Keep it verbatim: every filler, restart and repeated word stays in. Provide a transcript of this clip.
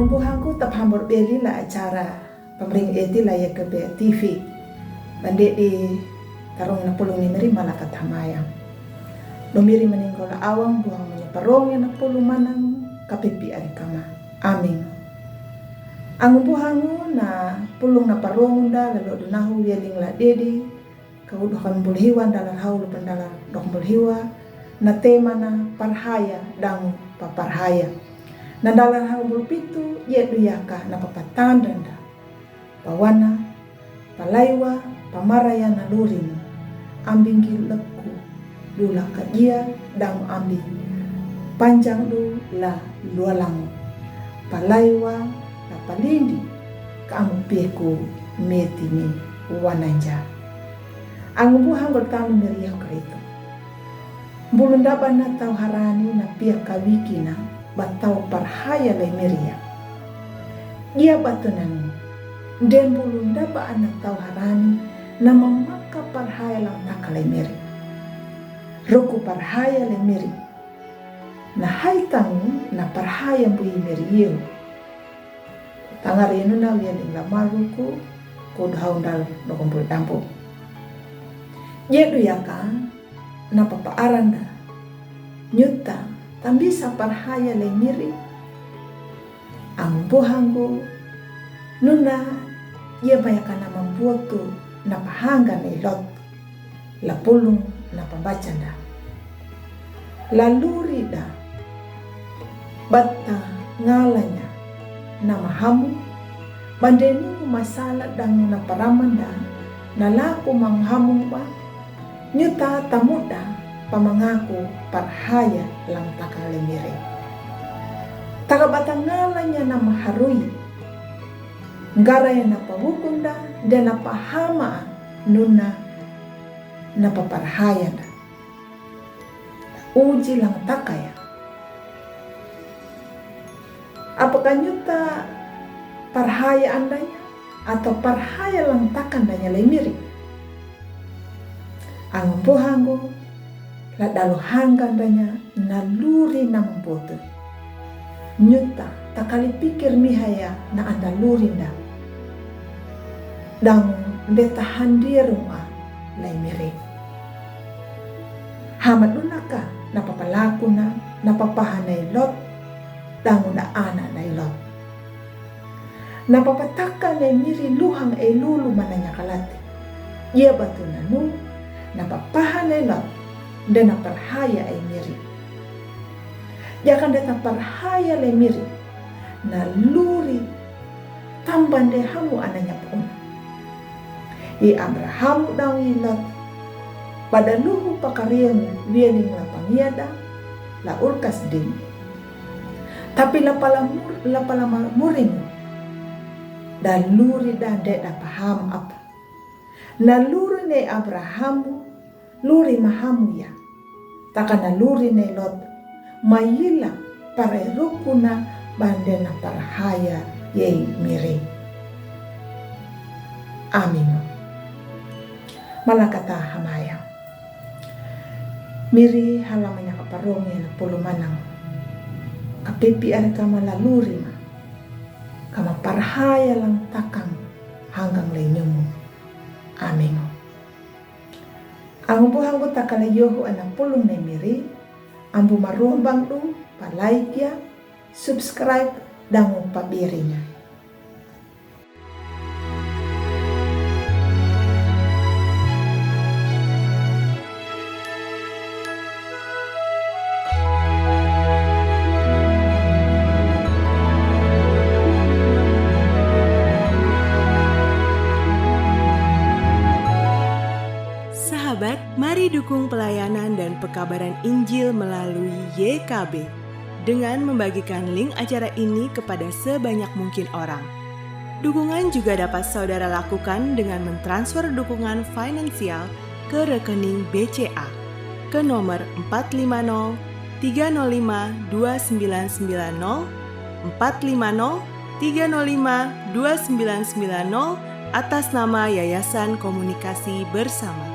Buhangku ta pahambor beli la acara pamring eti la Y K B T V. Bande di tarung na pulung ni meri malaka thamaya. Numiri meningko la awang buhang menye parong na pulung manang kapipi ari kama. Amin. Angu buhangu na pulung na parong unda lalo dunahu wieling la dedi. Kau dokan bulhiwa dalar hau lupan dalar dokan bulhiwa. Na tema na parhaya dangu pa parhaya. Na dalar hau bulpitu ye duyaka na papatandanda. Pawana, palaiwa, pamaraya na lurin. Ambinggi lekku, dula kadia dangu ambi. Panjang du la lualang. Palaiwa, la palindi, ka amu peku metini wananja. Angu buhang bertanu meriah kerito. Bulu ndaba na tau harani na pia kawikina ba tau parhaya lai meria. Dia batu nanu, den bulu ndaba ana tau harani na mamaka parhaya lang taka lai meri. Ruku parhaya lai meri. Na hai tangu na parhaya mbui meri yeu. Tangar inu na wianing la maruku ko dhau ndal dokumpul dampu. Ye duyaka na papa aranda. Nyuta tambisa parhaya lai miri. Angu buhanggu nuna ye mayaka na mambuotu na pahanga na ilot. La pulung na pabacanda. La lurida. Batta ngalanya na mahamu. Bandenu masala dangu na paramanda. Na laku manghamu ba. Nyuta tamuda pamangaku parhaya lang taka lai miri. Taka batta ngalanya na maharui. Ngaraya na pahukunda dan na pahama nuna na paparhaya na. Uji lang taka ya. Apakah nyuta parhaya andanya atau parhaya lang taka andanya lai miri? Angu buhanggu la dalu hanga andanya na luri na mambuotu. Nyuta takali pikir mihaya na anda lurinda. Dangu mbeta handirunga lai miri. Hama dunaka na papalakuna na papahana ilot. Dangu na ana na ilot. Na papataka na miri luhang e lulu mananya kalati. Ia batu nanu na papahana ilot. Dan na parhaya e miri. Ia kan data parhaya lai miri. Na luri tambande hamu ananya pun. I Abraham dang i Lot. Pada luhu pakariang wiening la pangiada la urkas ding. Tapi la pala mur, la pala muring. Da luri dande da paham apa. Na luri ne Abraham luri mahamu ya. Taka na luri ne Lot. Mayila parai rukuna bande na parhaya yei miri. Amin. Malakata hamaya. Miri halamanya kaparong ya na pulu manang. Kapipi ari kama la luri ma. Kama parhaya lang takang hanggang lai nyumu. Amin. Angu buhanggu takala yohu ana pulung ne miri, ambu marumbang du, pa like ya, subscribe, dangu pa birinya. Sahabat, mari dukung pelayanan dan pekabaran Injil melalui Y K B dengan membagikan link acara ini kepada sebanyak mungkin orang. Dukungan juga dapat saudara lakukan dengan mentransfer dukungan finansial ke rekening B C A ke nomor empat lima nol tiga nol lima dua sembilan sembilan nol, empat lima nol tiga nol lima dua sembilan sembilan nol, atas nama Yayasan Komunikasi Bersama.